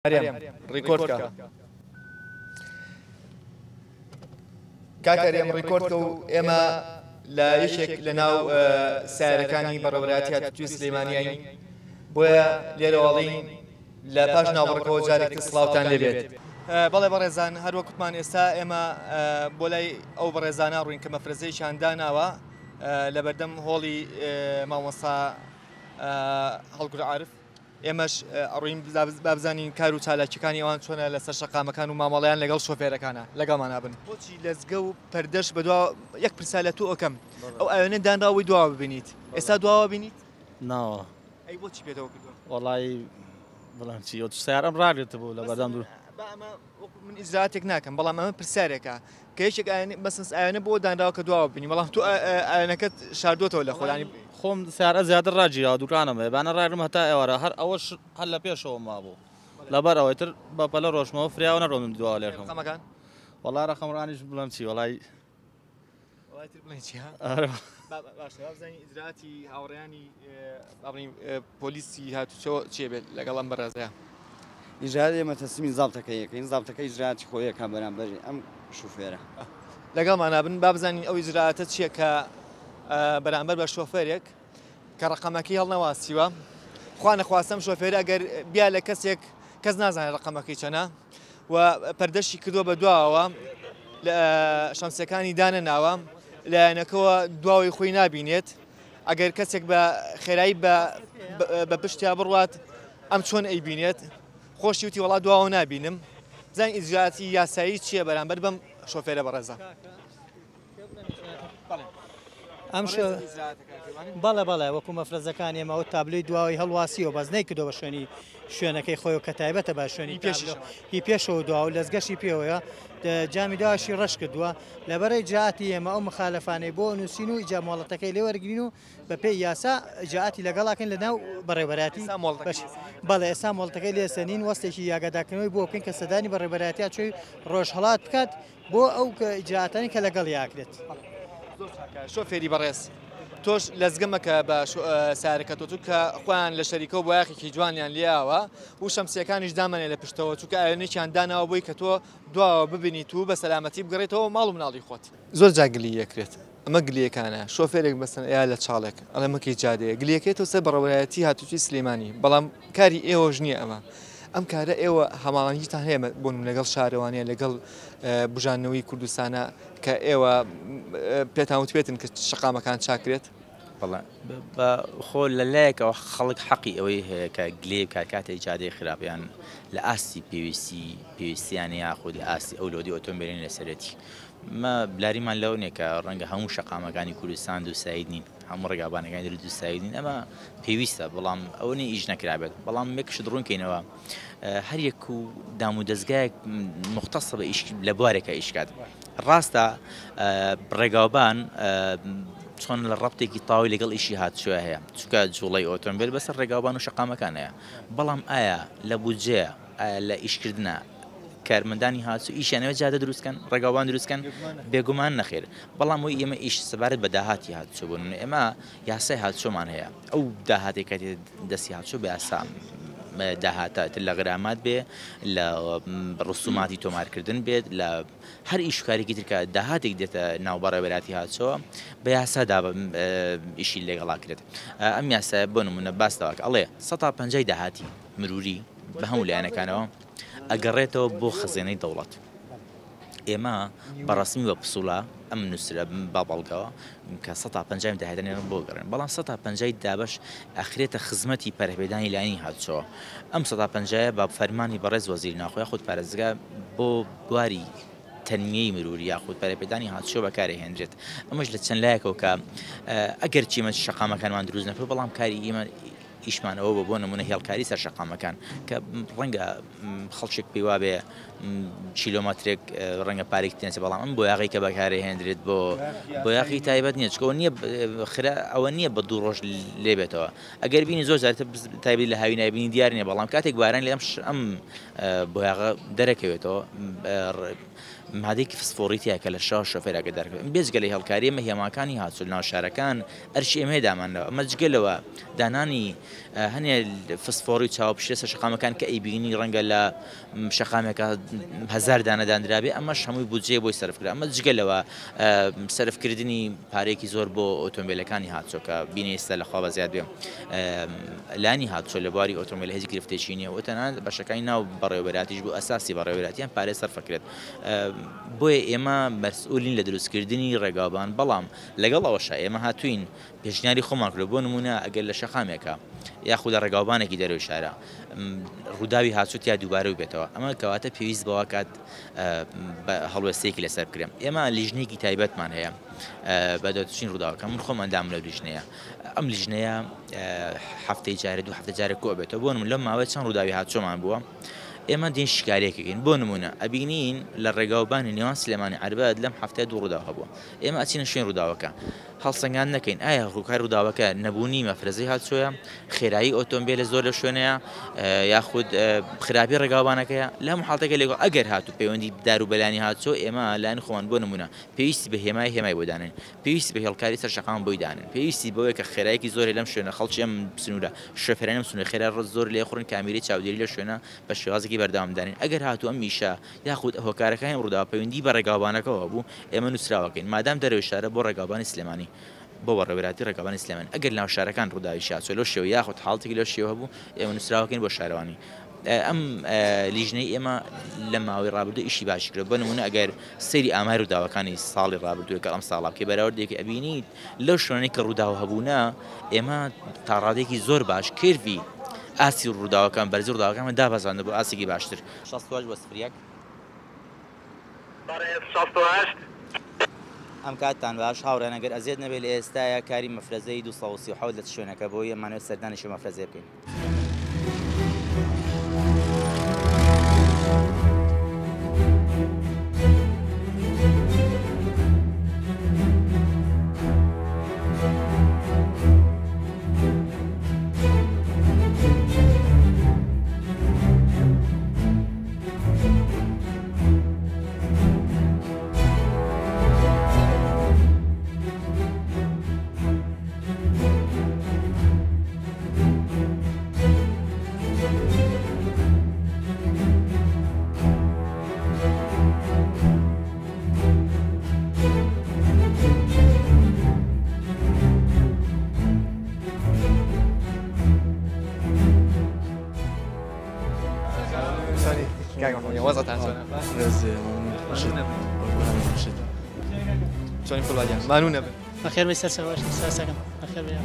هەرێم ڕیکۆرد کە. کاک هەرێم ڕیکۆرد کە و ئێمە لە یەکێک لە ناو سیارەکانی بەڕێوەبەرایەتی هاتوچۆی سلێمانیین بۆیە لێرەوەڵین لە پاش ناوبڕەکەوە جارێک تر سڵاوتان لێبێت. بەڵێ بەڕێزان هەر وەک وتمان ئێستا ئێمە بۆ لای ئەو بەڕێزانە ڕووین کە مەفرەزەیەکیان داناوە لە بەردەم هۆڵی مامۆستا هەڵگر عارف. ئێمەش ئەڕۆین با بزانین کار و چالاکیەکانی ئەوان چۆنە لەسەر شەقامەکان و مامەڵەیان لەگەڵ شۆفێرەکانە لەگەڵمانا بن. بۆچی لەزگە و پەردەش بەدوا یەک پرسیار لە تۆ ئەکەم ئەو ئاوێنە دانراوەی دواوە ببینیت ئێستا دواوە بینیت؟ ناوە. ئەی بۆچی پێتەوە کردووە؟ وەڵایی بڵێم چی سەیارەم ڕاگرتبوو لە بەردەم دوو. با ئەمە وەکو من ئیجرائاتێک ناکەم بەڵام ئەمە پرسیارێکە کە یەکێک ئاوێنە بەسنس ئاوێنە بۆ دانراوە کە دواوە ببینی بەڵام تۆ ئاوێنەکەت شاردۆتەوە لە خۆلانی خۆم سیارە زیاتر ڕاگیراوە دوکانم هەیە بانە ڕاگرم هەتا ئێوارە هەر ئەوەش هەر لە پێشەوە مابوو لەبەر ئەوەی تر بە پەلە ڕۆشمەوە فریاوە نەڕۆم دواوە لێکەم ڕەقەمەکان وەڵا ڕەقەم ڕانیش بڵێم چی وەڵای وەڵای تر بڵێن چی ها باشە با بزانین ئیجرائاتی هاوڕێیانی با بڵێین پۆلیسی هاتوچۆ چیە بێت لەگەڵ ئەم بەڕێزەیە. ئیجرائات ئێمە تەسلیمی زابتەکەی ئەکەین زابتەکە ئیجرائاتی خۆی ئەکا بەرامبەر ئەم شوفێرە. لەگەڵمانا بن با بزانین ئەو ئیجرائاتە چیە کە بەرامبەر بە شۆفێرێک کە ڕەقەمەکەی هەڵنەواسیوە خوا نەخواستە ئەم شۆفێرە ئەگەر بیا لە کەسێک کەس نازانێت ڕەقەمەکەی چەنە و پەردەشی کردووە بە دواوە لە شەمسەکانی دانەناوە لایەنەکەوە دواوەی خۆی نابینێت ئەگەر کەسێک بە خێرایی بە پشتیا بڕوات ئەم چۆن ئەیبینێت خۆشی وتی وەڵا دواوە نابینم بزانین ئیجراتی یاسایی چییە بەرامبەر بەم شۆفێرە بەڕێزە. ئەم شۆ بەڵێ بەڵێ وەکو مەفرەزەکان ئێمە ئەو تابلۆی دواوەی هەڵواسیەوە بەس نەیکردەوە بە شوێنی شوێنەکەی خۆی کە تایبەتە بە شوێنی پێش هی پێشەوە دوا و لەزگەشی پێوەیە جامی داواشی ڕەش کردووە لەبەرەی جاتی ئێمە ئەو مخالفانەی بۆ نووسین و ئیجا مۆڵەتەکەی لێ وەرگین و بە پێی یاسا ئیجراعاتی لەگەڵاکەین لە ناو بەڕێوەبەرایەتی بەش بەڵێ ئێستا مۆڵەتەکەی لێ سەنین وەستێکی یاگاداکردنەوەی بۆ بکەین کە سەردانی بەڕێوەبەرایەتی چۆی ڕۆژهەڵات بکات بۆ ئەو ئیجراعاتانی کە لەگەڵ یاکرێت. زۆر چاکە شۆفێری بەڕێز تۆش لەزگە مەکە بە سارەکە تۆ چونکە خۆیان لە شەریکە و بۆیاخێکی جوانیان لێیاوە و شەمسیەکانیش دامەنێ لە پشتەوە چونکە ئاوێنێکیان داناوە بۆی کە تۆ دواوە ببینیت و بە سەلامەتی بگەڕێیتەوە ماڵ و مناڵی خۆت. زۆر جار گلی ئەکرێت ئەمە گلیەکانە شۆفێرێک مەسەن ئەیا لە چاڵێک ئەڵێ مەکەی جادەیە گلیەکەیتەوە سەر بەڕێوەبەرایەتی هاتوچۆی سلێمانی بەڵام کاری ئێوەش نییە ئەمە ئەم کارە ئێوە هەماهەنگیتان هەیە بۆ نمونە لەگەڵ شارەوانیە لەگەڵ بژاندنەوەی کوردستانە کە ئێوە پێتان وتبێتن کە شەقامەکان چاکرێت؟ بەڵێ بە خۆ لە لایەکەوە خەڵک حەقی ئەوەی هەیە کە گلەیی بکات کاتێک جادەی خراپ یان لە ئاستی پێویستی پێویستیان یاخود لە ئاستی ئەو لۆدی ئۆتۆمبیلین لەسەرێتی مە لاریمان لەوە نیە کە ڕەنگە هەموو شەقامەکانی کوردستان دووساید نین هەموو ڕێگابانەکانی دەر دووساید نین ئەمە پێویستە بەڵام ئەوە نیە ئیش نەکرابێت بەڵام یەک شت ڕوونکەینەوە هەر یەک و دام و دەزگایەک مختصە بە ئیش لە بوارێکە ئیش کات ڕاستە ڕێگاوبان چۆن لە ڕەبتێکی تاوی لەگەڵ ئیشی هاتوچۆ هەیە چونکە جوڵەی ئۆتۆمبیل بەسەر ڕێگاوبان و شەقامەکان هەیە بەڵام ئایا لە بودجەیە ئایا لە ئیشکردنە کارمەندانی هاتوچۆ ئیشیان ئەوێت جادە دروستکەن ڕێگاوبان دروستکەن بێگومان نەخێر بەڵام وەی ئێمە ئیش سەبارەت بە داهاتی هاتوچۆ بۆ نمونە ئێمە یاسای هاتوچۆمان هەیە ئەو داهاتێک کە دەستی هاتوچۆ بە یاسا داهاتە تر لە غرامات بێ لە ڕسوماتی تۆمارکردن بێت لە هەر ئیش کارێکی تر کە داهاتێک دێتە ناو بەڕێوەبەرایەتی هاتوچۆ بە یاسا دا ئیشی لەگەڵا کرێت ئەم یاسایە بۆ نمونە باس لەوە ئەڵێ سەتا پەنجای داهاتی مروری بە هەموو لایەنەکانەوە ئەگەڕێتەوە بۆ خەزێنەی دەوڵەت. ئێمە بە ڕەسمی بە پسوڵە ئەم نووسرە بە بەڵگەوە کە سەتا پەنجای داهاتانی بۆ گەڕێن بەڵام سەتا پەنجای دابەش ئەخرێتە خزمەتی پەرەپێدانی لایەنی هاتوچۆ ئەم سەتا پەنجایە بە فەرمانی بەڕێز وەزیری ناوخۆ یاخود پارێزگا بۆ بواری تەنمیەی مروری یاخود پەرەپێدانی هاتوچۆ بەکارهێنرێت ئەمەش لە چەند لایەکەوە کە ئەگەرچی ئێمە شەقامەکانمان دروست نەکرد بەڵام کاری ئێمە ئیشمان ئەوە بووە بۆ نموونە هێڵکاری سەر شەقامەکان کە ڕەنگە خەڵکێک پێی وابێ کیلۆمەترێک ڕەنگە پارێک تێنێت بەڵام ئەم بۆیاغی کە بەکارهێنرێت بۆ بۆیاغی تایبەت نییە چکەوە نییە خرا ئەوە نییە بە دوو ڕۆژ لێبێتەوە ئەگەر بینی زۆر جار تایبەت لە هاوی نایبینی دیار نییە بەڵام کاتێک باران لە ئەم ئەم بۆیاغە دەرەکەوێتەوە. مادەیەکی فسفۆڕی تیایە کە لە شاو شۆفێر ئاگادار کرد. بێجگە لە هێڵکاری ئێمە هێماکانی هاتوچۆ لە ناو شارەکان ئەرکی ئێمەیە دامانناوە. ئەمە جگە لەوە دانانی هەنێ فسفۆڕی و چاوپشتی لەسەر شەقامەکان کە ئەیبینی ڕەنگە لە شەقامێکە هەزار دانە دانرابێ ئەمەش هەمووی بودجەیە بۆی سەرف کرا. ئەمە جگە لەوە سەرفکردنی پارەیەکی زۆر بۆ ئۆتۆمبیلەکانی هاتوچۆ کە بینی ئێستا لە خوا بەزیاد بێ لانی هاتوچۆ لە بواری ئۆتۆمبیل هیچ گرفتێکی نییە و تەنانەت بەشەکانی ناو بەڕێوەبەراتیش بۆ ئەساسی بەڕێوەبەراتیان پارەی سەرف ئەکرێت. بۆیە ئێمە مەسئولین لە دروستکردنی ڕێگاوبان بەڵام لەگەڵ ئەوەشا ئێمە هاتووین پێشنیاری خۆمان کردووە بۆ نموونە ئەگەر لە شەقامێکا یاخود لە ڕێگاوبانێکی دەرەوەی شارە ڕووداوی هاتوچۆ تیا دووبارە ببێتەوە ئەمە کەواتە پێویست بەوە کات هەڵوێستەیەکی لەسەر بکرێن ئێمە لیژنەیەکی تایبەتمان هەیە بە دەچین ڕووداوەکە من خۆم ئەندام لەو لیژنەیە ئەم لیژنەیە هەفتەی جارێ دوو هەفتە جارێک کۆ بێتەوە بۆ نموونە لەم ماوەیە چەند ڕووداوی هاتوچۆمان بووە ئێمە دێن شیکاریەکەکەین بۆ نمونە ئەبینین لە ڕێگاوبانی نێوان سلێمانی عەربەت لەم هەفتەیە دوو ڕووداو هەبووە ئێمە ئەچینە شوێن ڕووداوەکە هەڵسەنگاند نەکەین ئایا هۆکاری ڕووداوەکە نەبوونی مەفرەزەی هاتوچۆیە خێرایی ئۆتۆمبیلە زۆر لە شوێنەیە یاخود خراپی ڕێگاوبانەکەیە لە هەموو حاڵتێکە لێگۆ ئەگەر هاتوو پەیوەندی دار و بەلانی هاتوچۆ ئێمە لایەن خۆمان بۆ نمونە پێویستی بە هێمای هێمای بۆ دانێن پێویستی بە هێڵکاری سەر شەقام بۆی دانێن پێویستی بەوەیە کە خێرایەکی زۆر لەم شوێنە خەڵکی ئەم سنوورە شۆفێرانی ئەم سنوورە خێرا ڕز زۆر لێ خوڕن کامیرەی چاودێری لە شوێنە بە شێوازێکی بەردەوام دانێن ئەگەر هاتوو ئەم ئیشە یاخود هۆکارەکانی ئەم ڕووداوە پەیوەندی بە ڕێگاوبانەکەوە هەبوو ئێمە نووسراوەکەین مادام دەرەوەی شارە بۆ ڕێگاوبانی سلێمانی بۆ بەڕێوەبەرایەتی ڕێگاوبانی سلێمانی ئەگەر لەناو شارەکان ڕووداوی هاتووە لەو شێوە یاخود حاڵەتێکی لەو شێوە هەبوو ئێمە نووسراوەکەین بۆ شارەوانی ئەم لیژنەی ئێمە لە ماوەی ڕابردوو ئیشی باشی کردووە بۆ نموونە ئەگەر سەیری ئاماری ڕووداوەکانی ساڵی ڕابردوو لەگەڵ ئەم ساڵە بکەی بەراوردێکی ئەبینیت لەو شوێنەی کە ڕووداو هەبوونە ئێمە تا ڕادەیەکی زۆر باش curve ی ئاستی ڕووداوەکان بەرزی ڕووداوەکانمان دابەزاندووە بۆ ئاستێکی باشتر. 68 بۆ 01. بەڕێز 68. ئەم کاتتان باش هاوڕێیان ئەگەر ئەزیەت نەبێت لە ئێستایا کاری مەفرەزەی 237 لە چ شوێنەکە بۆی ئەمانەوێت سەردانێکی ئەو مەفرەزەیە بکەین. چۆنی قوربانیان مانوو نەبن. بەخێر بێی سەر چاوەش سپاسەکەم بەخێر بێی.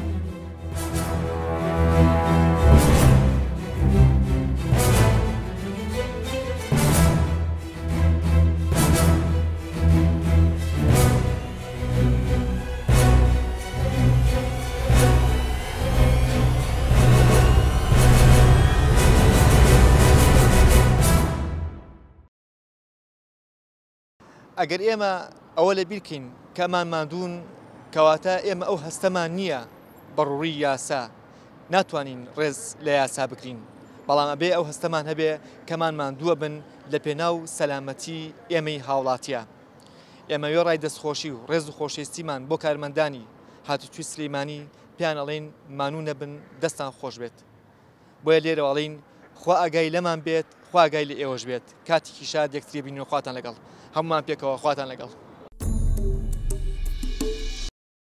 ئەگەر ئێمە ئەوە لە بیرکەین کە ئەمان ماندوون کەواتە ئێمە ئەو هەستەمان نییە بە ڕووی یاسا ناتوانین ڕێز لە یاسا بگرین بەڵام ئەبێ ئەو هەستەمان هەبێ کەمان ماندووە بن لە پێناو سەلامەتی ئێمەی هاوڵاتیە. ئێمە وێڕای دەستخۆشی و ڕێز و خۆشەویستیمان بۆ کارمەندانی هاتوچوی سلیمانی پێیان ئەڵێین مانوو نەبن دەستان خۆش بێت. بۆیە لێرەوە ئەڵێین خوا ئاگای لەمان بێت خوا ئاگای لە ئێوەش بێت کاتێکی شاد یەکتری بینین و خواتان لەگەڵ هەموومان پێکەوە خواتان لەگەڵ.